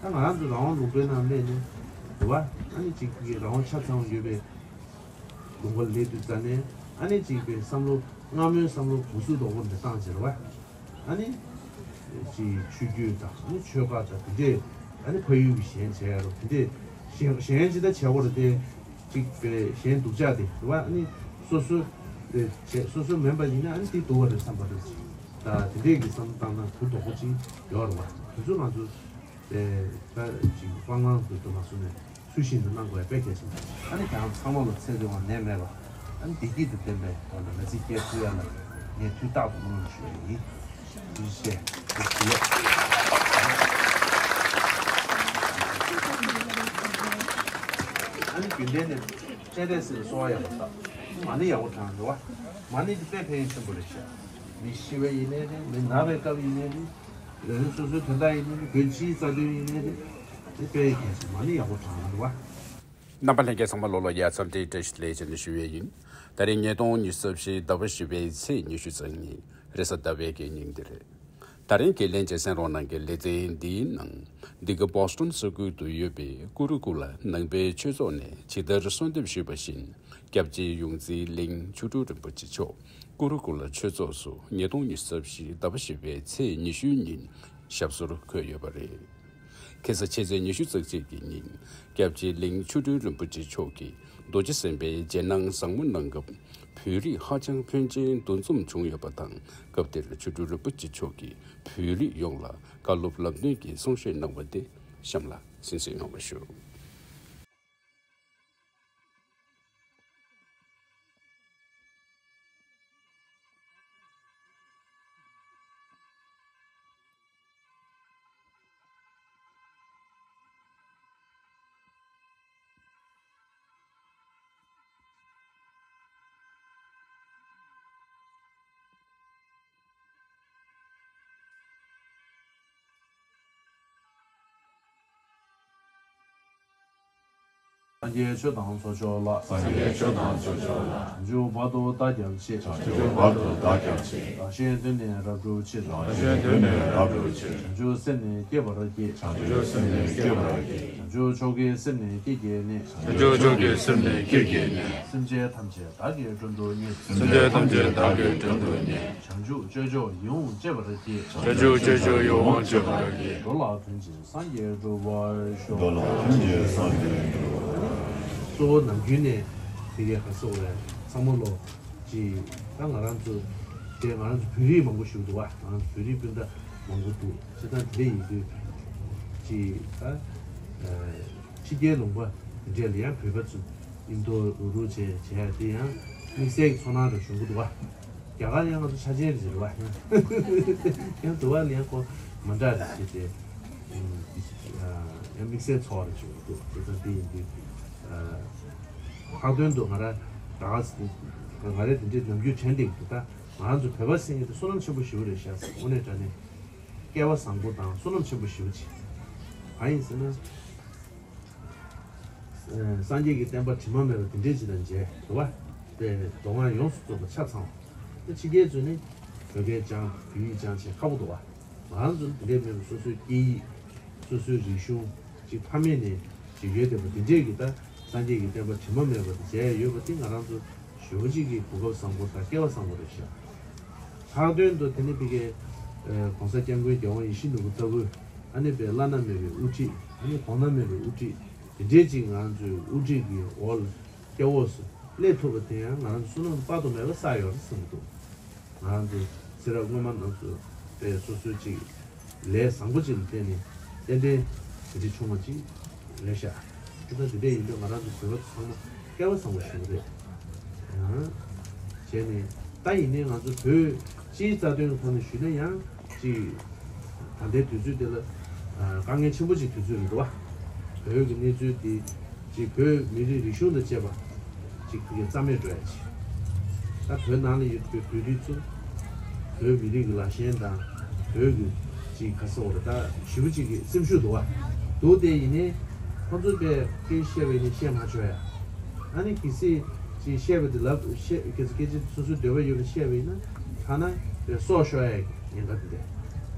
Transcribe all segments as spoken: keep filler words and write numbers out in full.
ང་རང་ཚོ་རང་དབང་ལུང་པའི་ནང་སླེབས་ནས་རེད་བ། ཨ་ནི་གཅིག་གི་རང་དབང་ཆ་ཚང་ཡོད་པའི་ལུང་པ་ལ་སླེབས་དུས་ཙ་ནས། ཨ་ནི་གཅིག་པའི་བསམ་བློ་སྔ་མོའི་བསམ་བློ་འགོ་ཚུགས་དོག་པོ་འདི་བཏང་བྱས་རེད་བ། ཨ་ནི་ཅིག་ཆོས་བརྒྱུད་དང་ཨ་ནི་ཆོལ་ཁ་དང་དེ་འདྲས། ཨ་ནི་ཕ་ཡུལ་གྱི་གཞན་བྱས་ཡ་རོ་དེ་འདྲས། གཞན་གཞན་ཅི་ལྟར་བྱས་པ་རེད་དེ། གཅིག་པའི་གཞན་སྡུག་ཅག་དེ་རེད་བ། ཨ་ནི་སོ་སོ་དེ་བྱས་སོ་སོ་མིན་པ་ཡིན་ན་ཨ་ནི་དེ་སྡུག་པ་རེད་བསམ་པ་རེད། ད་དེ་འདྲས་ཀྱི་བསམ་བློ་བཏང་ན་གུ་དོག་པོ་ཅིག་ཡོད་རེད་བ། དེ་ཚོ་ང་ཚོ་དེ་ད་ཅིག་སྤང་བླང་དུ་དུ་མ་སོང་ནས་ཚུལ་བཞིན་དུ་གནང་དགོས་པ་དཔེ་གལ་ཆེན་པོ། ཨ་ནི་ཡང་ཚང་མ་ལ་ཚེ་རིང་བ་ནད་མེད་པ། ཨ་ནི་བདེ་སྐྱིད་དང་ལྡན་པའི་ཐོག་ནས་མི་ཚེ་སྐྱེལ་ཐུབ་ཡ་ལ་ངས་དུས་རྟག་ཏུ་སྨོན་ལམ་ཞུ་ཡ་ཡིན། ཐུགས་རྗེ་ཆེ། ཐུགས་རྗེ་ཆེ། ཨ་ནི་རྒྱུན་ལྡན་ནས་སྤྲད་སྤྲད་ཟེར་གསོལ་བ་ཡག་པོ་བཏབ། མ་ཎི་ཡག་པོ་བགྲང་འདུག་བ། མ་ཎི་འདི་དཔེ་ཕན་ཡོན་ཆེན་པོ་རེད་ཤག། མི་ཤི་བ་ཡིན་ནའི་རེད། མི་ན་བའི་སྐབས་ཡིན་ནའི་རེད། ལས་རིམ་སོ་སོའི་དོན་དག་ཡིན་ནའི་རེད། བོད་སྤྱིའི་རྩ་དོན་ཡིན་ནའི་རེད། དེ་དཔེ་ཡི་གལ་ཆེ། མ་ཎི་ཡག་པོ་བགྲང་རེད་བ། རྣམ་པ་ལྷན་རྒྱས་ཚང་མ་ལོ་ལོ་ཡ་འཚམས་འདྲིའི་བཀྲ་ཤིས་བདེ་ལེགས་ཞུ་ཡས་ཡིན། ད་རིང་ཉིས་སྟོང་ཉི་ཤུ་རྩ་བཞི་ཟླ་བ་བཞི་པའི་ཚེས་ཉི་ཤུ་རྩ་གཉིས་རེས་གཟའ་ཟླ་བའི་གི་ཉིན་འདི་རེད། ད་རིང་གི་ལྷན་རྒྱས་གསན་རོགས་གནང་གི་ལེ་ཚན་འདིའི་ནང་། འདི་ག་བོ་སི་ཊོན་ས་ཁུལ་དུ་ཡོད་པའི་ཀུ་རུ་ཀུ་ལ་ནང་པའི་ཆོས་ཚོགས་ནས་ཇི་ལྟར་གསོལ་འདེབས་ཞུས་པ་བཞིན། སྐྱབས་རྗེ་ཡོངས་འཛིན་གླིང་ཆོ་འཕྲུལ་རིན་པོ་ཆེ་མཆོག་ཀུ་རུ་ཀུ་ལ་ཆོས་ཚོགས་སུ་ཉིས་སྟོང་ཉི་ཤུ་རྩ་བཞི་ཟླ་བ་བཞི་པའི་ཚེས་ཉི་ཤུའི་ཉིན་ཞབས་སོར་འཁོད་ཡོད་པ་རེད། ཁ་སང་ཕྱི་ཚེས་ཉི་ཤུ་རྩ་གཅིག་གི་ཉིན། སྐྱབས་རྗེ་གླིང་ཆོ་འཕྲུལ་རིན་པོ་ཆེ་མཆོག་གིས་རྡོ་རྗེ་སེམས་དཔའི་རྗེས་གནང་བཟང་མོ་གནང་སྐབས། བོད་རིགས་ཧ་ཅང་ཕོན་ཆེན་འདུ་འཛོམས་བྱུང་ཡོད་པ་དང་། སྐབས་དེར་ཆོ་འཕྲུལ་རིན་པོ་ཆེ་མཆོག་གིས་བོད་རིགས་ཡོངས་ལ་བཀའ་སློབ་ལམ་སྟོན་གྱི་གསུང་བཤད་གནང་བ་དེ་གཤམ་ལ་གསན་གཟིགས་གནང་བ་ཞུ། སངས་རྒྱས་ཆོས་དང་ཚོགས་མཆོག་ལ། སངས་རྒྱས་ཆོས་དང་ཚོགས་མཆོག་ལ། བྱང་ཆུབ་བར་དུ་བདག་ཀྱང་བྱེད། བྱང་ཆུབ་བར་དུ་བདག་ཀྱང་བྱེད། རང་གཞན་དོན་ནི་རབ་བསྒྲུབ་ཕྱིར། རང་གཞན་དོན་ནི་རབ་བསྒྲུབ་ཕྱིར། བྱང་ཆུབ་སེམས་ནི་བསྐྱེད་པར་བགྱི། བྱང་ཆུབ་སེམས་ནི་བསྐྱེད་པར་བགྱི། བྱང་ཆུབ་མཆོག་གི་སེམས་ནི་བསྐྱེད་བགྱིས་ནས། བྱང་ཆུབ་མཆོག་གི་སེམས་ནི་བསྐྱེད་བགྱིས་ནས། སེམས་ཅན་ཐམས་ཅད་བདག་གིས་མགྲོན་དུ་གཉེར། སེམས་ཅན་ཐམས་ཅད་བདག་གིས་མགྲོན་དུ་གཉེར། བྱང་ཆུབ་སྤྱོད་མཆོག་ཡིད་འོང་སྤྱད་པར་བགྱི། བྱང་ཆུབ་སྤྱོད་མཆོག་ཡིད་འོང་སྤྱད་པར་བགྱི། འགྲོ་ལ་ཕན་ཕྱིར་སངས་རྒྱས་འགྲུབ་པར་ཤོག། འགྲོ་ལ་ཕན་ཕྱིར་སངས་རྒྱས་འགྲུབ་པར། གཙོ་བོ་ནམ་རྒྱུན་ནས་དེ་གའི་ག་སོགས་རེད། ཚང་མ་ལོ་ཅིག་ད་ང་རང་ཚོ་དེ་ང་རང་ཚོ་བོད་རིགས་མང་པོ་ཞིག་འདུག་བ། ང་རང་ཚོ་བོད་རིགས་སྤུན་ཟླ་མང་པོ་འདུག། བྱས་ཙང་དེ་འདྲ་ཡིན་དུས་ཅིག་ད་ཕྱི་རྒྱལ་ལུང་པ་དེ་འདྲ་ལ་ཡང་བོད་པ་ཚོ་ཨིན་དོ་རུ་རུ་བྱས་བྱས་དེ་ཡང་དམིགས་བསལ་གྱི་ཚོར་སྣང་རེ་བྱུང་གི་འདུག་བ། རྒྱ་གར་ཡང་ང་ཚོ་ཆ་ཆེན་རེད་ཟེར་བ། ཡང་དུ་བ་ལ་ཡང་ཁོ་མ་འདྲ་རེད་ཟེར་ཏེ། ཡང་དམིགས་བསལ་ཚོར་བ་རེ་བྱུང་གི་འདུག། དེ་ཙང་དེ་ཡིན་དུས། ལྷག་དོན་དུ་ང་རང་ད་ག་ང་རེ་དེ་འདྲའི་ནམ་རྒྱུན་དྲན་བསྡད་ཀྱི་འདུག། ད་ང་རང་ཚོ་བོད་པ་ཟེར་མཁན་དེ་བསོད་ནམས་ཆེན་པོ་ཞེ་པོ་རེད་ཤག། དངོས་གནས་དྲང་གནས་སྐལ་བ་བཟང་པོ་དང་བསོད་ནམས་ཆེན་པོ་ཞེ་པོ་ཅིག། གང་ཡིན་ཟེར་ན། སངས་རྒྱས་ཀྱི་བསྟན་པ་དྲི་མ་མེད་པ་དེ་འདྲས་ཅིག་དང་མཇལ་འདུག་བ། དེ་མདོ་སྔགས་ཡོངས་སུ་རྫོགས་པ་ཆ་ཚང་བ། དེ་ཕྱི་རྒྱལ་ཚོས་ནི་བོད་སྐད་སྦྱང་བོད་ཡིག་སྦྱང་བྱས་ཁག་པོ་འདུག་བ། ང་རང་ཚོ་འདི་འདྲས་མེད་པར་སོ་སོའི་སྐད་ཡིག་སོ་སོའི་རིག་གཞུང་ཅིག་ཕ་མེས་ནས་ཅིག་ཡོད་བསྡད་པ་འདི་འདྲས་ཀྱི་ད་སངས་རྒྱས་ཀྱི་བསྟན་པ་དྲི་མ་མེད་པ་དེ་མཇལ་ཡ་ཡོད་པ་དེ་ང་རང་ཚོ་ཞེ་པོ་ཅིག་གི་གོ་སྐབས་བཟང་པོ་དང་སྐལ་བ་བཟང་པོ་རེད་ཤག། ལྷག་དོན་དུ་དེ་ནི་ཕ་གིའི་༸གོང་ས་༸སྐྱབས་མགོན་༸རྒྱལ་དབང་ཡིད་བཞིན་ནོར་བུ་ལྟ་བུ་ཨ་ནི་པའི་བླ་ན་མེད་པའི་དབུ་ཁྲིད་ཨ་ནི་གོང་ན་མེད་པའི་དབུ་ཁྲིད་དེ་འདྲས་ཅིག་ང་ཚོའི་དབུ་ཁྲིད་ཀྱི་འོག་ལ་སྐྱབས་འོག་སུ་སླེབས་ཐུབ་པ་དེ་ཡང་ང་རང་ཚོ་བསོད་ནམས་དཔག་ཏུ་མེད་པ་བསགས་ཡོད་རེད་བསམ་གྱི་འདུག། ང་རང་ཚོ་ཚེ་རབས་སྔོན་མ་རྣམས་སུ་དཔེ་སོ་སོའི་ཅིག་ལས་བཟང་པོ་ཅིག་ལ་བརྟེན་ནས་ཏན་ཏན་དེ་འདྲའི་བྱུང་བ་ཅིག་ལས་ཤག། དེ་ལྟར་དེ་འདྲ་ཡིན་དུས་ང་རང་ཚོ་བོད་པ་ཚང་མ་སྐལ་བ་བཟང་པོ་ཞིག་རེད། ཡང་བྱས་ནས་ད་ཡིན་ནའི་ང་ཚོ་བོད་སྤྱིའི་རྩ་དོན་གྱི་ཐོག་ནས་ཞུས་ན་ཡང་ཅིག་ད་ལྟའི་དུས་ཚོད་འདི་ལ་དཀའ་ངལ་ཆེན་པོ་ཅིག་དུས་ཚོད་རེད་འདུག་བ། བོད་ཀྱི་གནས་ཚུལ་འདི་ཅིག་བོད་མི་རིགས་རིག་གཞུང་དང་བཅས་པ་ཅིག་གི་རྩ་མེད་འགྲོ་ཡ་ཅིག། ད་བོད་ནང་ལ་ཡོད་པའི་བོད་རིགས་ཚོ་བོད་མི་རིགས་ཀྱི་ལ་ཞེན་དང་བོད་ཀྱི་ཅིག་ག་ཟེར་བ་རེད། ད་ཞེ་པོ་ཅིག་གི་སེམས་ཤུགས་འདུག་བ། འདུག་སྟེ་ཡིན་ནའི་ཁོང་ཚོ་པས་སྐད་བཤད་པ་ཡིན་ནའི་བཤད་མ་ཆོག་ཡ། ཨ་ནི་གལ་སྲིད་ཅིག་བཤད་པ་དེ་ལབ་བཤད་གལ་སྲིད་སྐད་ཆ་སོ་སོའི་འདོད་པ་ཡོད་པ་བཤད་པ་ཡིན་ན་ཐ་ན་པས་སྲོག་ཤོར་ཡ་ཉེན་ཁ་དེ་འདྲ་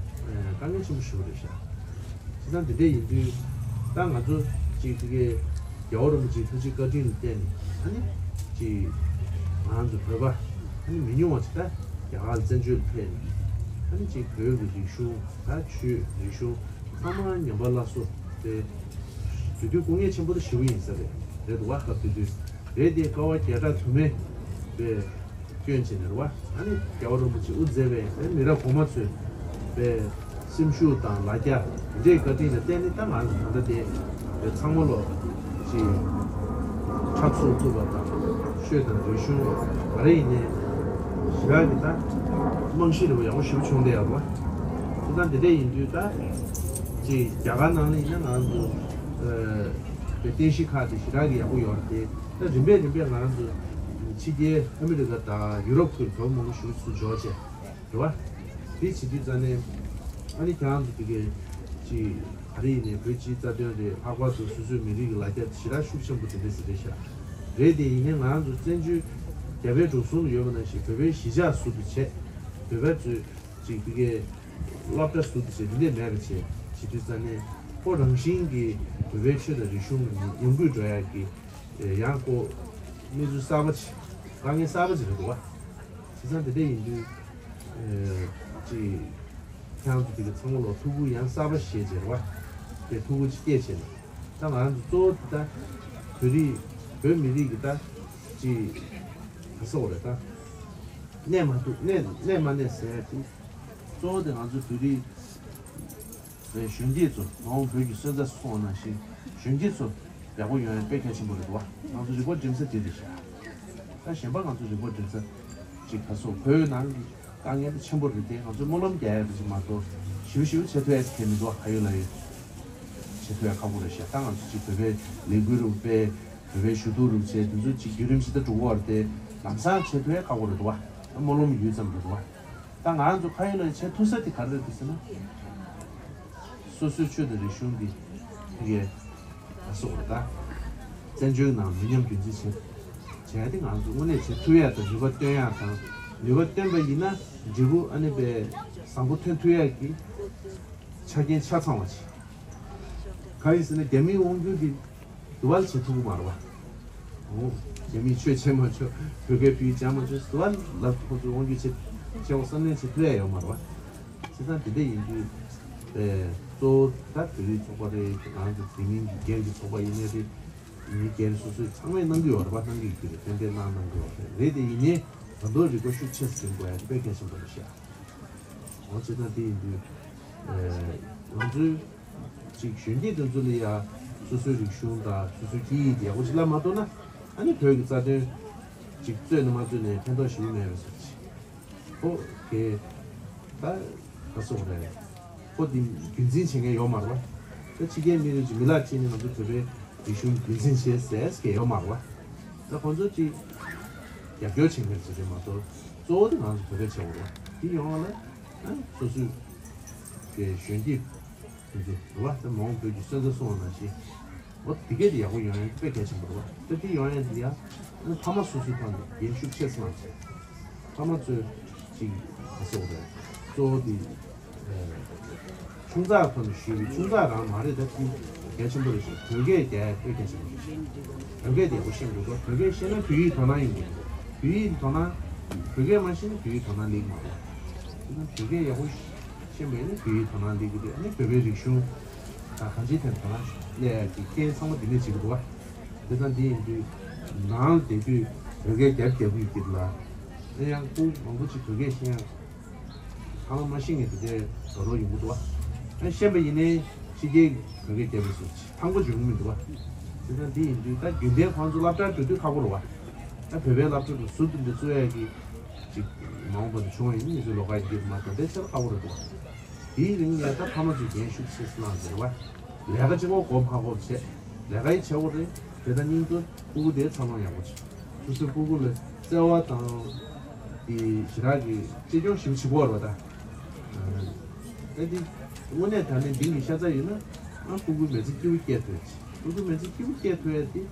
དཀའ་ངལ་ཆེན་པོ་ཞེ་པོ་རེད་ཤག། ད་འདི་འདྲ་ཡིན་དུས་ད་ང་ཚོ་ཅིག་དེ་གའི་རྒྱལ་བ་རིན་པོ་ཆེའི་ཐུགས་རྗེ་བཀའ་དྲིན་ལ་བརྟེན་ནས་ཨ་ནི་ཅིག་ང་ཚོ་བོད་པ་ཨ་ནི་མི་ཉུང་བ་ཅིག་ད་རྒྱ་གར་ལ་བཙན་བྱོལ་ལ་ཕེབས་ནས་ཨ་ནི་ཅིག་བོད་ཀྱི་རིག་གཞུང་ད་ཆོས་རིག་གཞུང་ཚང་མ་ཉམས་པ་སླར་གསོ་དེ་དུས་དུས་སྐུ་ངལ་ཆེན་པོ་ད་ཞེ་པོ་ཡིན་ས་རེད་རེད་འདུག་བ། སྐབས་དེ་དུས་རེད་དེ་དཀའ་བ་བརྒྱ་ཕྲག་དུ་མས་པའི་སྐྱོན་བྱས་ནས་རེད་བ། ཨ་ནི་རྒྱལ་བ་རིན་པོ་ཆེ་དབུ་མཛད་པའི་ཨ་ནི་མི་རབས་གོང་མ་ཚོས་པའི་སེམས་ཤུགས་དང་ལ་རྒྱ་དེ་འདྲའི་བཀའ་དྲིན་ལ་བརྟེན་ནས་ད་ང་ཚོ་ད་ལྟ་དེ་པའི་ཚང་མ་ལོ་ཅིག་འཁྲབ་གསོ་ཐུབ་པ་དང་ཆོས་དང་རིག་གཞུང་ག་རེ་ཡིན་ནའི་ཞེ་དྲག་གི་ད་རྨང་གཞི་རེད་བ་ཡག་པོ་ཞེ་པོ་བྱུང་བསྡད་ཡོད་རེད་བ། དེ་ད་འདི་འདྲ་ཡིན་དུས་ད་ཅིག་རྒྱ་གར་ནང་ལ་ཡིན་ན་ང་ཚོ་པའི་རྟེན་གཞི་ཁག་དེ་ཞེ་དྲག་གི་ཡག་པོ་ཡོད་རེད་དེ། ད་རིམ་པས་རིམ་པས་ང་རང་ཚོ་ཕྱི་རྒྱལ་ཨ་མི་རི་ཀ་དང་ཡུ་རོབ་ཁུལ་བོད་མང་པོ་ཞིག་ཚུར་འབྱོར་བྱས་རེད་བ། དེ་བྱེད་དུས་ཙང་ནས་ཨ་ནི་ཁྱེད་རང་ཚོ་དེ་གའི་ཅིག་ག་རེ་ཡིན་ནའི་བོད་སྤྱིའི་རྩ་དོན་རེད། ལྷག་པར་དུ་སོ་སོའི་མི་རིགས་ཀྱི་ལ་རྒྱ་ཞེ་དྲག་ཤུགས་ཆེན་པོ་དེ་འདྲ་ཞིག་རེད་ཤག་རེད་དེ་ཡིན་ནའི་ང་རང་ཚོ་བཙན་བྱོལ་རྒྱ་བལ་འབྲུག་གསུམ་ལ་ཡོད་པ་ནང་བཞིན་བོད་པའི་གཞིས་ཆགས་ཟུར་དུ་བྱས་བོད་པ་ཚོས་ཅིག་དེ་གའི་སློབ་གྲྭ་ཟུར་དུ་བྱས་དེ་འདྲས་མེད་པ་བྱས་བྱེད་དུས་ཙང་ནས་ཁོ་རང་བཞིན་གྱིས་བོད་པའི་ཆོས་དང་རིག་གཞུང་གི་ཉམས་རྒུད་འགྲོ་ཡག་གི་ཡང་ཁོ་གནས་ཚུལ་གསར་པ་ཅིག་དཀའ་ངལ་གསར་པ་ཅིག་རེད་འདུག་བ། བྱས་ཙང་དེ་འདྲ་ཡིན་དུས་ཅིག་ཁྱེད་རང་ཚོ་དེ་གའི་ཚང་མ་ལ་ཐུགས་ཁུར་ཡང་གསར་པ་བཞེས་བྱས་རེད་བ། དེ་ཐུགས་ཁུར་ཅིག་སྐྱེས་བྱས་ནས་ད་ང་རང་ཚོ་གཙོ་བོ་དེ་ད་བོད་རིགས་བོད་མི་རིགས་ཀྱི་ད་ཅིག་ག་ཟེར་དགོས་རེད་ད། གནས་མ་ཐུབ་གནས་གནས་མ་གནས་ཟེར་ཡ་དེ། གཙོ་བོ་དེ་ང་ཚོ་བོད་རིགས་རེད། གཞོན་སྐྱེས་ཚོ་མ་འོངས་བོད་ཀྱི་སོན་རྩ་སོང་བ་ནང་བཞིན་གཞོན་སྐྱེས་ཚོ་ཡག་པོ་ཡོང་ཡ་དཔེ་གལ་ཆེན་པོ་རེད་འདུག་བ། ང་ཚོ་རིག་པ་སྒྲིམ་ས་དེ་རེད་ཤག་ད་གཞན་པ་ང་ཚོ་རིག་པ་སྒྲིམ་ས་ཅིག་ག་སོ་བོད་ནང་གི་དཀའ་ངལ་དེ་ཆེན་པོ་རེད་དེ། ང་ཚོས་སྨོན་ལམ་རྒྱག་ཡ་དེ་ཅིག་མ་གཏོགས་ཞིབ་ཞིབ་བྱེད་ཐུབ་ཡ་ཟེར་མཁན་མི་འདུག་བ། ཁ་ཡོད་ལག་ཡོད་བྱེད་ཐུབ་ཡ་ཁག་པོ་རེད་ཤག་ད་ང་ཚོ་ཅིག་བོད་པའི་ལས་འགུལ་རུ་སྤེལ། བོད་པའི་ཞུ་གཏུག་རུ་བྱས་དེ་ཚོ་ཅིག་བརྒྱུད་རིམ་ཞིག་ད་འགྲོ་གི་ཡོད་རེད་དེ། ལམ་སང་བྱེད་ཐུབ་ཡ་ཁག་པོ་རེད་འདུག་བ། སྨོན་ལམ་ཡུད་ཙམ་རེད་འདུག་བ། ད་ང་རང་ཚོ་ཁ་ཡོད་ལ་བྱེད་ཐུབ་ས་དེ་ག་རེ་རེད་ཟེར་ན། སོ་སོའི་ཆོས་དང་རིག་གཞུང་འདི་དེ་གའི་ད་སོགས་རེད་ད། བཙན་བྱོལ་ནང་མི་ཉམས་རྒྱུན་འཛིན་བྱེད་བྱས་ཏེ་ང་ཚོ་དངོས་གནས་བྱེད་ཐུབ་ཡ་དང་ནུས་པ་བཏོན་ཡ་དང་ནུས་པ་བཏོན་པ་ཡིན་ན་འབྲས་བུ་ཨ་ནི་པའི་བཟང་པོ་ཐོན་ཐུབ་ཡ་གི་ཆ་རྐྱེན་ཆ་ཚང་བ་ཞིག་གང་ཡིན་ཟེར་ན་རྒྱ་མིའི་དབང་སྒྱུར་འདི་དུ་བ་ལ་བྱེད་ཐུབ་ཀྱི་མ་རེད་བ། འོ། རྒྱ་མིས་ཆོས་བྱེད་མ་ཆོག་བོད་སྐད་བོད་ཡིག་སྦྱང་མ་ཆོག་དུ་བ་ལ་ཁོ་ཚོས་དབང་སྒྱུར་བྱེད་བྱེད་འོ་བསམ་ནས་བྱེད་ཐུབ་ཡ་ཡོད་མ་རེད་བ། བྱས་ཙང་དེ་འདྲ་ཡིན་དུས་ཨེ་གཙོ་བོ་ད་བོད་རིགས་ཚོགས་པ་རེད། ང་ཚོ་དེ་མིན་གྱི་སྒེར་གྱི་ཚོགས་པ་ཡིན་ནའི་རེད། མི་སྒེར་སོ་སོས་ཚང་མས་གནང་གི་ཡོད་རེད་བ། གནང་གི་ཡོད་རེད། ཏན་ཏན་གནང་གནང་གི་ཡོད་རེད། རེད་དེ་ཡིན་ནའི་ད་དུང་རིག་པ་ཤུགས་ཆེ་ཙམ་དགོས་ཡ་དེ་དཔེ་གལ་ཆེན་པོ་རེད་ཤག་འོ་བྱས་ཙང་དེ་ཡིན་དུས་ཨེ་ང་ཚོའི་ཅིག་གཞོན་སྐྱེས་དེ་ཚོ་ལ་ཡ་སོ་སོའི་རིག་གཞུང་དང་སོ་སོའི་སྐད་ཡིག་དེ་ཡག་པོ་ཞིག་བསླབ་མ་ཐུབ་ན་ཨ་ནི་བོད་ཀྱི་རྩ་དོན་ཅིག་རྩོད་ནས་མ་རྩོད་ནས་ཕན་ཐོགས་ཞེ་པོ་མེད་པའི་བཟོ་ཅིག་ཁོ་གས་ད་ག་སོགས་རེད། ཁོ་དེ་རྒྱུན་འཛིན་བྱེད་མཁན་ཡོད་མ་རེད་བ། ད་ཕྱི་རྒྱལ་མི་རིགས་ཀྱི་མི་ལ་ཕྱིན་ནས་ང་ཚོ་བོད་པའི་རིག་གཞུང་རྒྱུན་འཛིན་བྱེད་ཟེར་མཁན་ཡོད་མ་རེད་བ། ད་ཁོང་ཚོ་ཅིག་རྒྱབ་སྐྱོར་བྱེད་མཁན་ཞིག་རེད་མ་གཏོགས་གཙོ་བོ་དེ་ང་ཚོ་བོད་པས་བྱེད་དགོས་རེད་བ། དེ་ཡོང་བ་ལ་ཨ་སོ་སོའི་གི་གཞོན་སྐྱེས་དེ་ཚོ་རེད་བ། ད་མ་འོངས་བོད་ཀྱི་སོན་རྩ་སྲུང་བ་ནང་བཞིན། འོ་དེ་གས་དེ་ཡག་པོ་ཡོང་ཡ་དཔེ་གལ་ཆེན་པོ་རེད་བ། ད་དེ་ཡོང་ཡ་དེ་ཡ་ཨ་ཕ་མ་སོ་སོའི་ཐོག་ནས་འགན་ཤུགས་ཆེ་ཙམ་བཞེས། ཕ་མ་ཚོས་ཅིག་ག་སོགས་རེད། གཙོ་བོ་དེ་ཨེ་ཆུང་ཙག་ཐོག་ནས་ཞུས་པའི་ཆུང་ཙག་རང་མ་རེད། ད་དེ་གལ་ཆེན་པོ་རེད་ཤག་བོད་སྐད་རྒྱག་ཡ་དཔེ་གལ་ཆེན་པོ་རེད་ཤག་བོད་སྐད་དེ་ཡག་པོ་ཤེས་དགོས་འདུག་བོད་སྐད་ཤེས་ན་བོད་ཡིག་དོ་སྣང་ཡོང་གི་འདུག་བོད་ཡིག་དོ་སྣང་། བོད་སྐད་མ་ཤེས་ན་བོད་ཡིག་དོ་སྣང་སླེབས་མ་རེད། དེ་ན་བོད་སྐད་ཡག་པོ་ཤེས་པ་ཡིན་ན་བོད་ཡིག་དོ་སྣང་སླེབས་ཀྱི་རེད། ཨ་ནི་བོད་པའི་རིག་གཞུང་དང་གང་ཅིའི་ཐད་དོ་སྣང་སླེབས་ཡ་གི་རྐྱེན་ཚང་མ་འདི་ནས་བྱེད་ཀྱི་འདུག་བ། དེ་ཙང་འདི་ཡིན་དུས་ནང་ལ་བསྡད་དུས་བོད་སྐད་རྒྱབ་རྒྱབ་ཀྱི་ཡོད་ཀྱི་འདུག་ལ། ཨ་ཡང་སྐུ་མང་པོ་ཅིག་བོད་སྐད་ཤེས་ཡ་ཚང་མ་མ་ཤེས་མཁན་དེ་འདྲའི་རོ་རོ་ཡོང་གི་འདུག་བ། ཨ་ཤེས་པ་ཡིན་ནའི་ཕྱི་རྒྱལ་བོད་སྐད་རྒྱབ་པའི་སོ་ཐང་པོ་འཇོག་གི་མི་འདུག་བ། དེ་ཙང་འདི་ཡིན་དུས་ད་རྒྱུན་ལྡན་ཁོང་ཚོ་སློབ་གྲྭར་འགྲོ་དུས་ཁག་པོ་རེད་བ། ད་བོད་པའི་སློབ་གྲྭ་དུ་ཟུར་དུ་འདི་བཙུགས་ཡ་གི་ཅིག་མ་འོངས་པ་དུ་བྱུང་བ་ཡིན་ན་ང་ཚོའི་ལོ་ཁ་ཡི་འགྱུར་མ་གཏོགས་དེ་ཆེར་ཁག་པོ་རེད་འདུག་དེའི་རིང་ལ་ད་ཕ་མ་ཚོས་འགན་ཤུགས་ཆེ་ཙམ་གནང་ཟེར་བ། ལས་ཀ་གཅིག་པོ་གོ་མ་གོ་བྱས། ལས་ཀ་ཡི་བྱེད་དགོས་རེད། དེ་ལྟར་སྙིང་དོན་སྤུ་གུ་དེ་འཚར་ལོངས་ཡག་པོ་བྱེད། སོ་སོའི་སྤུ་གུ་ལ་བརྩེ་བ་དང་། དེ་ཞེ་དྲག་གི་གཅེས་སྐྱོང་ཞིབ་བྱེད་དགོས་རེད་བ་ད། ཨ་དེ་དངོས་གནས་དྲང་གནས་འདི་གི་ཤ་ཚ་ཡོད་ན་ཨ་སྤུ་གུའི་མི་ཚེ་སྐྱིད་པོ་སྐྱེལ་ཐུབ་ཡ་ཆེ། སྤུ་གུའི་མི་ཚེ་སྐྱིད་པོ་སྐྱེལ་ཐུབ་ཡ་དེ་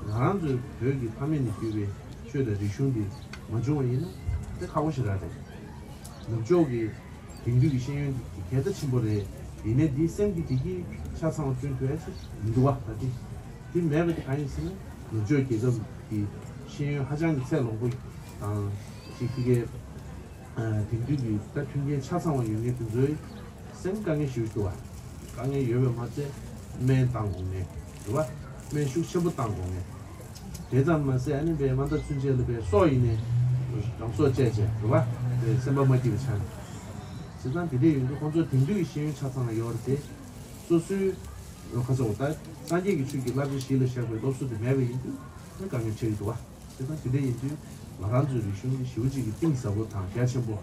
ང་རང་ཚོའི་བོད་ཀྱི་ཕ་མེས་ནས་བརྒྱུད་པའི་ཆོས་དང་རིག་གཞུང་འདི་མ་བྱུང་བ་ཡིན་ན་དེ་ཁག་པོ་ཞེ་དྲག་རེད། ནུབ་ཕྱོགས་ཀྱི་དེང་དུས་ཀྱི་ཤེས་ཡོན་འདི་གལ་ཆེན་པོ་རེད། ཡིན་ནའི་འདིའི་སེམས་ཀྱི་བདེ་སྐྱིད་ཆ་ཚང་བ་བསྐྲུན་ཐུབ་ཡ་ཅིག་མི་འདུག་བ། ད་དེ་དེ་མེད་པ་དེ་གང་ཡིན་ཟེར་ན། ནུབ་ཕྱོགས་རྒྱལ་ཁབ་ཀྱི་ཤེས་ཡོན་ཧ་ཅང་གི་ཚད་ལོངས་པོ་དང་ཅིག་དེ་གའི་དེང་དུས་ཀྱི་ད་མཐུན་རྐྱེན་ཆ་ཚང་བ་ཡོད་མཁན་དེ་ཚོའི་སེམས་དཀའ་ངལ་ཞེ་པོ་འདུག་བ། དཀའ་ངལ་ཡོད་པས་མ་ཚད་སྨན་བཏང་དགོས་མཁན་རེད་བ། སྨན་ཤུགས་ཆེན་པོ་བཏང་དགོས་མཁན། དེ་ཙམ་མ་ཟད་ཨ་ནི་པའི་དམའ་མཐའ་ཚུན་ཆད་ལ་པའི་སྲོག་ཡིན་ནའི་རང་སྲོག་བཅད་བྱས་རེད་བ། པའི་སེམས་པ་མ་སྐྱིད་པའི་ཆ་ནས། བྱས་ཙང་དེ་འདྲས་ཡིན་དུས་ཁོང་ཚོ་དེང་དུས་ཀྱི་ཤེས་ཡོན་ཆ་ཚང་ཡོད་རེད་དེ། སོ་སོའི་ཁ་སོགས་ད་སངས་རྒྱས་ཀྱི་ཆོས་ཀྱི་བསླབ་བྱ་གཞི་ལ་བཞག་པའི་སློབ་གསོ་དེ་མེད་པ་ཡིན་དུས་ནི་དཀའ་ངལ་ཆེ་གི་འདུག་བ། བྱས་ཙང་དེ་འདྲས་ཡིན་དུས་ང་རང་ཚོའི་རིག་གཞུང་གི་ཞེ་པོ་ཅིག་གི་གཏིང་ཟབ་པོ་དང་རྒྱ་ཆེན་པོ།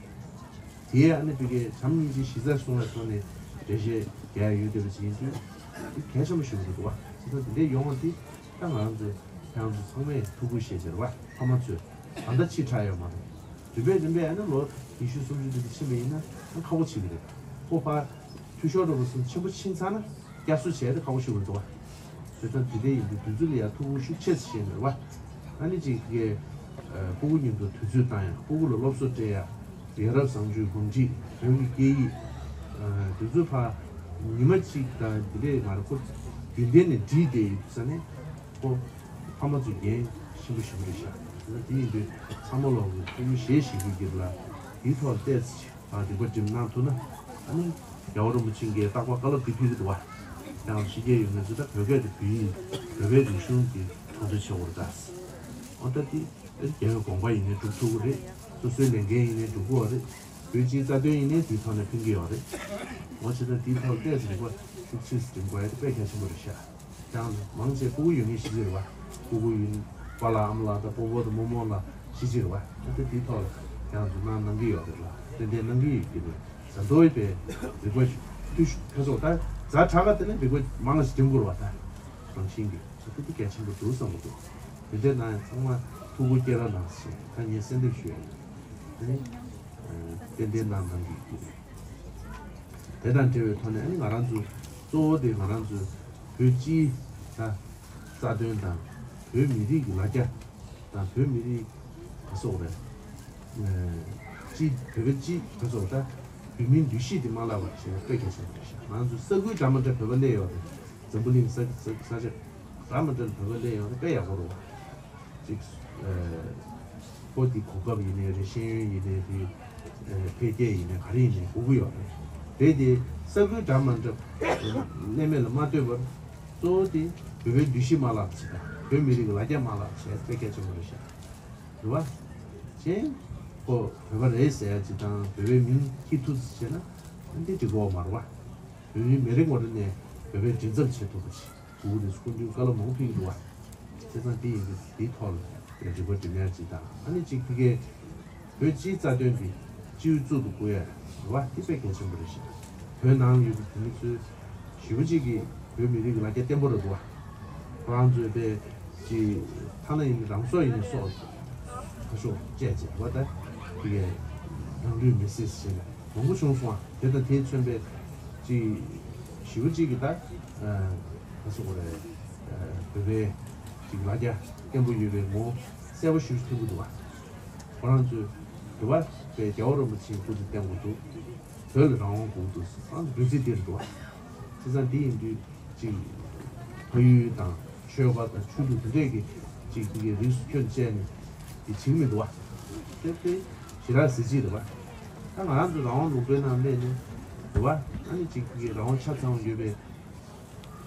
དེའི་ཨ་ནི་ཕ་གིའི་བྱམས་སྙིང་རྗེ་གཞི་རྩར་བཟུང་བའི་ཐོག་ནས་འགྲེལ་བཤད་རྒྱག་ཡ་ཡོད་བསྡད་པ་ཅིག་ཡིན་དུས་དེ་གལ་ཆེན་པོ་ཞིག་རེད་འདུག་བ། བྱས་ཙང་དེ་འདྲས་ཡོང་བ་དེ་ད་ང་རང་ཚོའི་ཁྱེད་རང་ཚོ་ཚང་མས་ཐུགས་ཁུར་བཞེས་བྱས་རེད་བ། ཕ་མ་ཚོས་ད་ལྟ་ཕྱི་དྲགས་ཡོད་མ་རེད། རིམ་པས་རིམ་པས་ཨ་ནི་ལོ་ཉི་ཤུ་སུམ་ཅུ་དེ་འདྲ་ཕྱིན་པ་ཡིན་ན་ཨ་ཁག་པོ་ཆེ་གི་རེད། ཁོ་ཕར་འཐུས་ཤོར་འགྲོ་བ་སོང་ཆེན་པོ་ཕྱིན་ཚར་ན་བསྐྱར་གསོ་བྱས་ཏེ་ཁག་པོ་ཞིག་རེད་འདུག་བ། བྱས་ཙང་དེ་འདྲ་ཡིན་དུས་དུས་ཚོད་ལ་ཡང་ཐུགས་ཁུར་ཤུགས་ཆེ་ཙམ་བཞེས་ནས་རེད་བ། ཨ་ནི་ཅིག་གིས་སྤུ་གུ་མཉམ་དུ་དུས་ཚོད་བཏང་ཡ། སྤུ་གུ་ལ་སློབ་གསོ་སྤྲད་ཡ། ཡ་རབས་བཟང་སྤྱོད་གོམས་འདྲིས། བོད་ཀྱི་སྐད་ཡིག་དུས་ཚོད་ཕར་ཉི་མ་གཅིག་དང་དེ་འདྲས་མ་རེད། ཁོ་རྒྱུན་ལྡན་ནས་འདྲིས་བསྡད་ཡོད་ས་ནས་ཁོ་ཕ་མ་ཚོ་འགན་ཆེན་པོ་ཞིག་རེད་ཤག་དེ་ཡིན་དུས་ཚང་མ་ལོག་གི་ཐུགས་ཁུར་བཞེས་ཤིག་གི་གིར་ལ་དེའི་ཐོག་ལ་བལྟས་ཚེ་ཨ་རིག་པ་སྒྲིམ་གནང་ཐུབ་ན། ཨ་ནི་རྒྱལ་བ་རིན་པོ་ཆེ་གིས་རྟག་པར་བཀའ་སློབ་དེ་ཕུལ་གི་འདུག་བ། ཡང་ཕྱི་རྒྱལ་ཡོད་མཁན་ཚོ་ད་བོད་སྐད་དེ་བོད་ཡིག་བོད་པའི་རིག་གཞུང་གི་མཐོང་ཆེན་ཆེ་བོ་རེད་ད། འོ་ད་དེ་རྒྱལ་བའི་དགོངས་པ་ཡིན་ནའི་སྒྲུབ་ཐུབ་ཀྱི་རེད། སོ་སོའི་ལས་འགན་ཡིན་ནའི་སྒྲུབ་ཀྱི་ཡོད་རེད། བོད་སྤྱིའི་རྩ་དོན་ཡིན་ནའི་དེའི་ཐོག་ནས་ཕན་གྱི་ཡོད་རེད། འོ་བྱས་ཙང་དེའི་ཐོག་ལ་ཏོག་ཙམ་རིག་པ་ཤུགས་ཆེ་ཙམ་སྒྲིམ་དགོས་ཡ་དེ་དཔེ་གལ་ཆེན་པོ་རེད་ཤག་ཀྱང་མང་ཆེ་སྤུ་གུ་ཡོད་མཁན་ཤེས་ཀྱི་རེད་བ། སྤུ་གུ་ཡིན་པ་ལ་ཨ་མ་ལགས་དང་སྤོ་བོ་དང་རྨོ་མོ་ལ་ཤེས་ཀྱི་རེད་བ། ད་ལྟ་དེའི་ཐོག་ལ་ཀྱང་ཚོ་གནང་གནང་གི་ཡོད་རེད་ལ། ཏན་ཏན་གནང་གི་ཡོད་ཀྱི་རེད། ཟ་འདོད་པའི་རིག་པ་བསྟུད་ཤུགས་ཁ་སོགས་ད་ཛ་དྲག་ག་དེ་ནས་རིག་པ་མང་ཞིག་སྒྲིམ་དགོས་རེད་བ། ད་རང་བཞིན་གྱི་ད་ལྟ་དེ་གལ་ཆེན་པོ་འདུག་བསམ་གྱི་འདུག་དེ་འདྲའི་ནང་ཡང་ཚང་མ་ཐུགས་ཁུར་སྐྱེལ་རོགས་གནང་ཞེས་ད་ངས་གསལ་འདེབས་ཞུ་ཡ་ཡིན། དེ་ནི་ཏན་ཏན་གནང་གནང་གི་ཡོད་ཀྱི་རེད། དེ་དང་འབྲེལ་བའི་ཐོག་ནས་ཨ་ནི་ང་རང་ཚོ་གཙོ་བོ་དེ་ང་རང་ཚོའི་བོད་སྤྱིའི་ད་རྩ་དོན་དང་བོད་མི་རིགས་ཀྱི་ལ་རྒྱ་དང་བོད་མི་རིགས་ག་སོགས་རེད། སྤྱི་བོད་པའི་སྤྱི་ག་སོགས་ད་བོད་མིའི་འདུ་ཤེས་དེ་མ་བརླག་པ་བྱེད་ཡ་དཔེ་གལ་ཆེན་པོ་རེད་ཤག་ང་ཚོ་ས་ཁུལ་འདྲ་མི་འདྲ་བོད་པ་སླེབས་ཡོད་རེད། འཛམ་བུ་གླིང་ས་ས་ས་ཆ་འདྲ་མི་འདྲ་ལ་བོད་པ་སླེབས་ཡོང་ན་དཔེ་ཡག་པོ་རེད་བ། ཅིག་ཨ་ཁོ་དེ་གོ་སྐབས་ཡིན་ནའི་རེད། ཤེས་ཡོན་ཡིན་ནའི་རེད། ཨ་འཕེལ་རྒྱས་ཡིན་ནའི་ག་རེ་ཡིན་ནའི་དགོས་ཀྱི་ཡོད་རེད། རེད་དེ་ས་ཁུལ་འདྲ་མི་འདྲ་གནས་མེད་ལ་མ་ལྟོས་པར་གཙོ་བོ་དེ་བོད་པའི་འདུ་ཤེས་མ་བརླག་ཅིག་དང་བོད་མི་རིགས་ཀྱི་ལ་རྒྱ་མ་བརླག་བྱས་དཔེ་གལ་ཆེན་པོ་རེད་ཤག་རེད་བ། གཞན་ཁོ་བོད་པ་རེད་ཟེར་ཡ་ཅིག་དང་བོད་པའི་མིང་འཁྱེར་ཐུབ་ཟེར་བྱས་ན་འདི་འགྲིག་གི་ཡོད་མ་རེད་བ། བོད་མི་མི་རེ་ངོ་རེ་ནས་བོད་པའི་མགྲིན་ཚབ་བྱེད་ཐུབ་པ་ཞིག་དགོས་ཀྱི་རེད། སྐུ་མདུན་བཀའ་སློབ་མང་པོ་ཕེབས་ཀྱི་འདུག་བ། བྱས་ཙང་དེ་ཡིན་དུས་དེའི་ཐོག་ལ་རིག་པ་སྒྲིམ་ཡག་ཅིག་དང་ཨ་ནི་གཅིག་དེ་གའི་བོད་སྤྱིའི་རྩ་དོན་དེ་སྤྱི་འོས་གཙུག་ཏུ་བཀུར་ཡ་རེད་བ། དེ་དཔེ་གལ་ཆེན་པོ་རེད་ཤག་བོད་ནང་ཡོད་པའི་བོད་མི་ཚོའི་ཞེ་པོ་ཅིག་གིས་བོད་མི་རིགས་ཀྱི་ལ་རྒྱ་བརྟན་པོ་རེད་འདུག་བ། ཁོ་རང་ཚོའི་དཔེ་ཅིག་ཐ་ན་ཡིན་རང་སྲོག་ཡིན་ནའི་སྲོག་ཁ་ཤོག་བཅད་བྱས་བ་ད་དེ་གའི་རང་ལུས་མེར་སྲེག་བྱས་ནས། མང་པོ་བྱུང་སོང་བ། དེ་དང་དེས་མཚོན་པའི་ཅིག་ཞེ་པོ་ཅིག་གིས་ད་ག་སོགས་རེད། བོད་པའི་ཅིག་ལ་རྒྱ་བརྟན་པོ་ཡོད་པའི་ངོ་བོ་གསལ་པོ་ཞེ་པོ་ཐོན་གྱི་འདུག་བ། ཁོ་རང་ཚོས་འདི་བ་པའི་རྒྱལ་བ་རིན་པོ་ཆེའི་སྐུ་ཚེ་བརྟན་དགོས་འདུག་བོད་ལ་རང་དབང་དགོས་འདུག་ཟེར་ཨ་འབོད་ཚིག་དེ་རེད་འདུག་བ། བྱས་ཙང་འདི་ཡིན་དུས་ཅིག་ཕ་ཡུལ་དང་ཆོལ་ཁ་དང་ཆོས་ལུགས་དེ་འདྲས་ཀྱི་ཅིག་དེ་གའི་རིགས་སུ་ཁྱོན་བཅས་ནས་དེ་བྱེད་ཀྱི་མི་འདུག་བ། དེ་དེ་ཞེ་དྲག་གཟི་བརྗིད་རེད་བ། ད་ང་རང་ཚོ་རང་དབང་ལུང་པའི་ནང་སླེབས་ནས་རེད་བ། ཨ་ནི་ཅིག་དེ་གའི་རང་དབང་ཆ་ཚང་བ་ཡོད་པའི་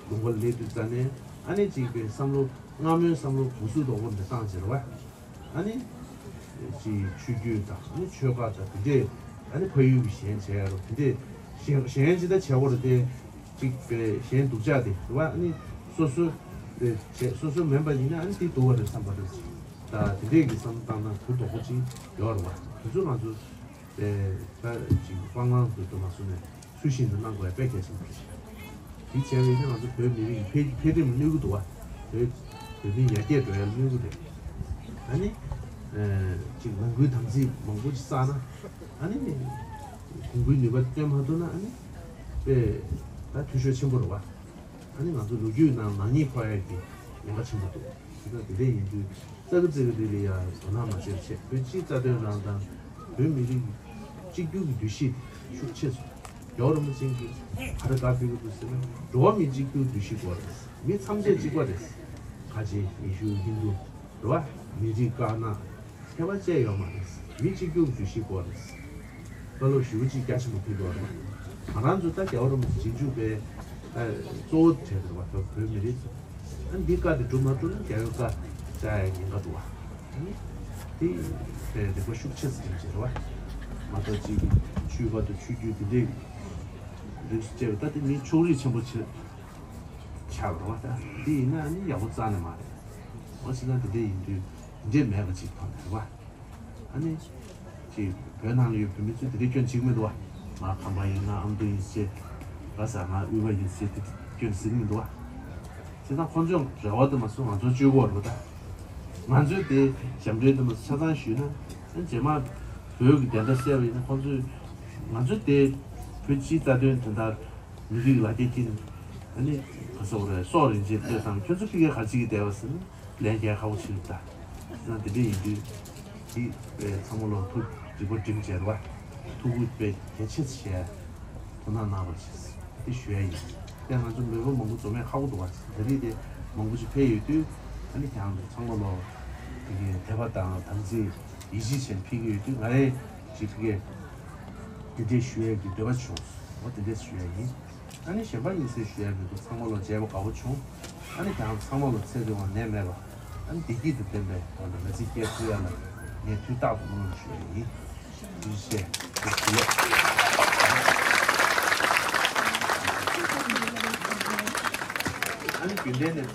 ལུང་པ་ལ་སླེབས་དུས་ཙ་ནས་ཨ་ནི་ཅིག་པའི་བསམ་བློ་སྔ་མོའི་བསམ་བློ་གོ་ཟུག་རྡོག་པོ་འདི་བཏང་བྱས་རེད་བ། ཨ་ནི་ཅིག་ཆོས་བརྒྱུད་དང་ཨ་ནི་ཆོལ་ཁ་དང་དེ་འདྲས་ཨ་ནི་ཕ་ཡུལ་གྱི་གཞན་བྱས་ཡ་རོ་དེ་འདྲས་གཞན་གཞན་ཅི་ལྟར་བྱས་པ་རེད་དེ། གཅིག་པའི་གཞན་སྡུག་ཅག་དེ་རེད་བ། ཨ་ནི་སོ་སོ་དེ་བྱས་སོ་སོ་མིན་པ་ཡིན་ན་ཨ་ནི་དེ་སྡུག་པ་རེད་བསམ་པ་རེད། ད་དེ་འདྲས་ཀྱི་བསམ་བློ་བཏང་ན་གུ་དོག་པོ་ཅིག་ཡོད་རེད་བ། དེ་ཚོ་ང་ཚོ་དེ་ད་ཅིག་སྤང་བླང་དུ་དུ་མ་སོང་ནས་ཚུལ་བཞིན་དུ་གནང་དགོས་པ་དཔེ་གལ་ཆེན་པོ་རེད། དེ་བྱས་པ་ཡིན་ན་ང་ཚོ་བོད་མི་རིགས་ཀྱི་འཕེལ་འཕེལ་རིམ་གནོད་ཀྱི་འདུག་བ། བོད་བོད་མི་ཡར་རྒྱས་འགྲོ་ཡ་གནོད་ཀྱི་རེད། ཨ་ནི་ཅིག་ནང་ཁུལ་དམ་ཚིག་མང་པོ་ཅིག་བསགས་ན་ཨ་ནི་གོང་བུའི་ནུས་པ་བཏོན་མ་ཐུབ་ན་ཨ་ནི་དཔེ་ད་འཐུས་ཤོར་ཆེན་པོ་རེད་བ། ཨ་ནི་ང་ཚོ་ལོ་རྒྱུས་ནང་ནག་ཉེས་ཕོག་ཡ་གི་ཉེན་ཁ་ཆེན་པོ་འདུག་དེ་ལྟར་དེ་འདྲ་ཡིན་དུས་ཙག་གི་ཙིག་གི་དེ་ལ་ཡ་དོ་སྣང་མ་བྱེད་ཆེད་བོད་སྤྱིའི་རྩ་དོན་རང་དང་བོད་མི་རིགས་གཅིག་གྱུར་གྱི་འདུ་ཤེས་ཤུགས་ཆེ་སོང་ རྒྱལ་བ་རིན་པོ་ཆེ་གིས་ག་རེ་བཀའ་ཕེབས་ཀྱི་འདུག་ཟེར་ན། འགྲོ་བ་མི་གཅིག་གྱུར་འདུ་ཤེས་དགོས་རེད། མི་ཐམས་ཅད་གཅིག་པ་རེད། ཁ་ཆེ་ཡེ་ཤུ་ཧིན་དུ་རེད་བ། མི་རིགས་དཀར་ནག་ཁྱད་པར་ཅི་ཡོད་མ་རེད། མི་གཅིག་གྱུར་འདུ་ཤེས་དགོས་རེད། བཀའ་སློབ་ཞེ་པོ་ཅིག་རྒྱ་ཆེན་པོ་ཕེབས་ཡོད་རེད། ང་རང་ཚོ་ད་རྒྱལ་བ་རིན་པོ་ཆེ་རྗེས་འཇུག་པའི་ཨ་གཙོ་བོ་གྲས་རེད་བ། ད་བོད་མི་རིགས་ཚོ། ཨ་འདི་བཀའ་དེ་སྒྲུབ་མ་ཐུབ་ན་རྒྱལ་བའི་བཀའ་བཅག་ཡ་ཉེན་ཁ་འདུག་བ། ཨ་ནི་དེ་དཔེ་རིག་པ་ཤུགས་ཆེ་ཙམ་བྱས་རེད་བ། མ་གཏོགས་ཅིག་ཆོས་པ་དང་ཆོས་བརྒྱུད་དེ་འདྲའི་རིགས་སུ་བཅད་པ་ད་དེ་མི་ཕྱོགས་རིས་ཆེན་པོ་ཆེ་ཆགས་པ་རེད་བ། ད་འདི་ཡིན་ན་ཨ་ནི་ཡག་པོ་རྩ་ནས་མ་རེད། འོ་བྱས་ན་དེ་འདྲ་ཡིན་དུས་དེ་འདྲས་མེད་པ་ཅིག་མཐོང་ནས་རེད་བ། ཨ་ནི། ཅིག་བོད་ནང་ལ་ཡོད་བོད་མི་ཚོས་དེ་འདྲའི་སྐྱོན་བྱེད་ཀྱི་མི་འདུག་བ། ང་ཁམས་པ་ཡིན། ང་ཨ་མདོ་ཡིན་ཟེར། ང་ཟ། ང་དབུས་པ་ཡིན་ཟེར་དེ་སྐྱོན་ཟེར་གྱི་མི་འདུག་བ། བྱས་ཙང་ཁོང་ཚོས་རེ་བ་དུ་མ་སོང་ང་ཚོར་བཅོལ་དགོས་རེད་བ། ད་ང་ཚོས་དེ་ཞབས་འདྲེན་དུ་མ་ཆ་ཚང་ཞུས་ན། ཨ་རྗེས་མ་བོད་ཀྱི་བདེན་མཐའ་གསལ་བ་ཡིན་ན་ཁོང་ཚོས་ང་ཚོས་དེ་བོད་སྤྱིའི་རྩ་དོན་དོན་དག་མི་རིགས་ལ་རྒྱ་སྐྱེད། ཨ་ནི་ག་ཟེར་དགོས་རེད། སྲོག་རིན་ཆེན་སྤྲད་བཏང་། ཁྱོད་ཚོ་ཕ་གིར་ག་རེ་བྱེད་ཀྱི་བསྡད་པ་ཟེར་ན། ལན་རྒྱག་ཁག་པོ་ཆེ་རེད་ད། ཡང་དེ་འདྲ་ཡིན་དུས་འདི་དཔེ་ཚང་མ་ལོ་ཐུགས་རིག་པ་སྒྲིམ་བྱས་རེད་བ། ཐུགས་ཁུར་དཔེ་གལ་ཆེ་ཙམ་བཞེས། དོ་སྣང་གནང་རོགས་བྱེད། དེ་ཞུ་ཡ་ཡིན། དེ་ང་ཚོ་མི་རབས་མང་པོ་འཛོམས་ཡ་ཁག་པོ་འདུག་བ། ད་རེས་དེ་མང་པོ་ཞིག་ཕེབས་ཡོད་དུས། ཨ་ནི་ཁྱེད་རང་ཚོ་ཚང་མ་ལོ་དེ་གའི་དད་པ་དང་དམ་ཚིག་ཡིད་ཆེས་བྱས་ཕེབས་ཀྱི་ཡོད་དུས། ང་རང་ཅིག་ཕ་གིར་དེ་འདྲ་ཞུ་ཡ་གི་འདོད་པ་བྱུང་། འོ་དེ་འདྲ་ཞུ་ཡ་ཡིན། ཨ་ནི་གཞན་པ་ཡིན་ཟེར་ཞུ་ཡ་མི་འདུག་ཚང་མ་ལོ་མཇལ་བ་དགའ་བོ་བྱུང་། ཨ་ནི་ཁྱེད་རང་ཚང་མ་ལོ་ཚེ་རིང་བ་ནད་མེད་པ། ཨ་ནི་བདེ་སྐྱིད་དང་ལྡན་པའི་ཐོག་ནས་མི་ཚེ་སྐྱེལ་ཐུབ་ཡ་ལ་ངས་དུས་རྟག་ཏུ་སྨོན་ལམ་ཞུ་ཡ་ཡིན། ཐུགས་རྗེ་ཆེ། ཐུགས་རྗེ་ཆེ། ཨ་ནི་རྒྱུན་ལྡན་ནས་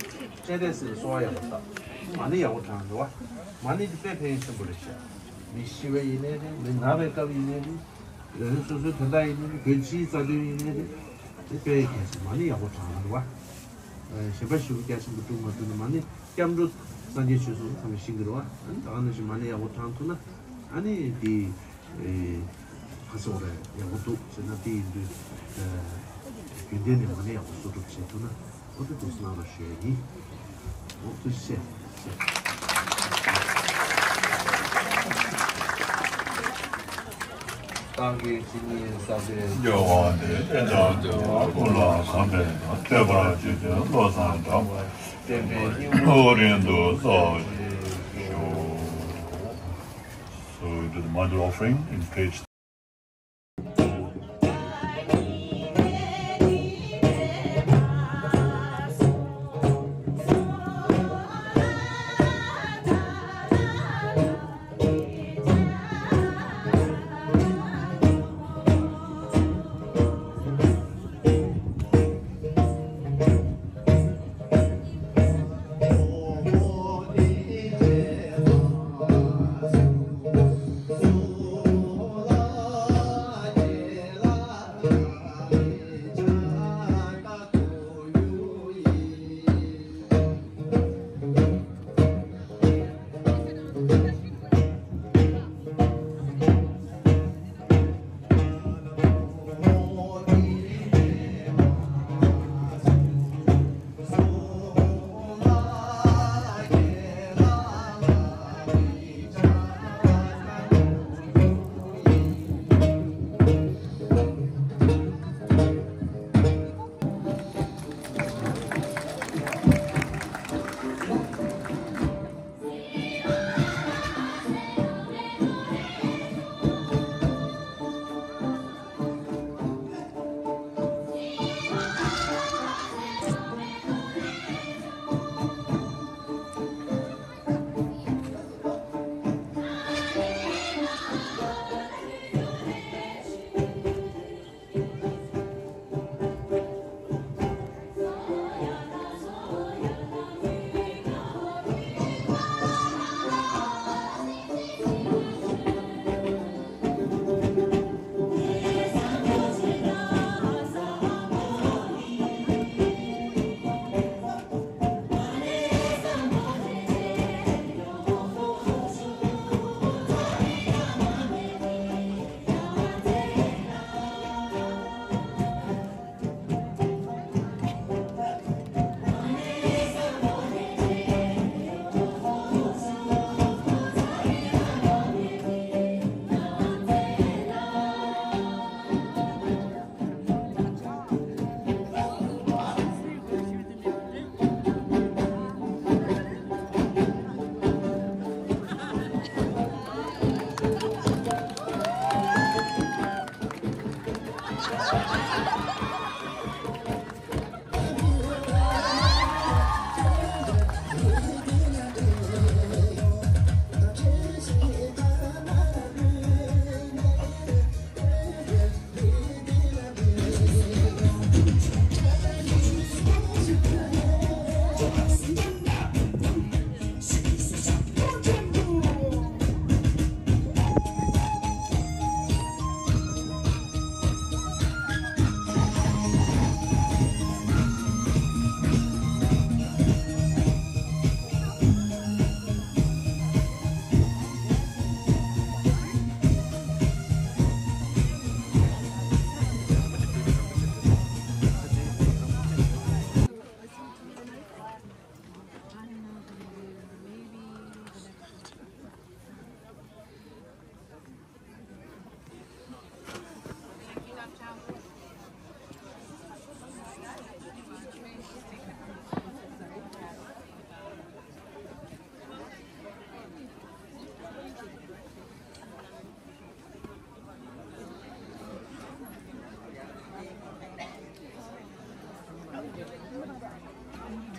སྤྲད་སྤྲད་ཟེར་གསོལ་བ་ཡག་པོ་བཏབ། མ་ཎི་ཡག་པོ་བགྲང་འགྲོ་བ། མ་ཎི་འདི་དཔེ་ཕན་ཡོན་ཆེན་པོ་རེད་ཤག་མི་ཤི་བ་ཡིན་ནའི་རེད། མི་ན་བའི་སྐབས་ཡིན་ནའི་རེད། རང་རང་སོ་སོའི་དོན་དག་ཡིན་ནའི་རེད། བོད་སྤྱིའི་རྩ་དོན་ཡིན་ནའི་རེད། དེ་དཔེ་གལ་ཆེ། མ་ཎི་ཡག་པོ་བགྲང་རོགས། ཨ་གཞན་པ་ཞེ་པོ་རྒྱ་ཆེན་པོ་སྒྲུབ་མ་ཐུབ་ན་མ་ཎི་སྐྱབས་འགྲོ་སངས་རྒྱས་ཆོས་གསུམ་ཚང་མས་ཤེས་ཀྱི་རེད་བ། ཨ་ནི་ད་ག་ནང་བཞིན་མ་ཎི་ཡག་པོ་བགྲང་ཐུབ་ན། ཨ་ནི་དེ་ཨེ་ཁ་སོག་རེད། ཡག་པོ་འདུག་ཟེར་ན། དེ་ཡིན་དུས་ཨེ་རྒྱུན་ལྡན་ནས་མ་ཎི་ཡག་པོ་གསོག་སྒྲུབ་བྱེད་ཐུབ་ན། འོ་དེ་འདུག་སེ་གནང་རོགས་ཞུ་ཡ་ཡིན། འོ་ཐུགས་རྗེ་ཆེ། བདག་གིས་ཇི་སྙེད་བསགས་པའི། སྐྱེ་བོ་འདི་སྟེང་དུ་སྐུ་ལ་བསམ་པས་ན། བསྟོད་པར་བགྱིས་ཏེ་བློ་བཟང་གྲགས་པ། བསྟན་པའི་སྙིང་པོ་རིང་དུ་གསལ་བར་ཤོག So we do the module offering in page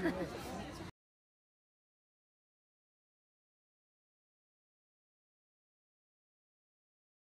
ལ།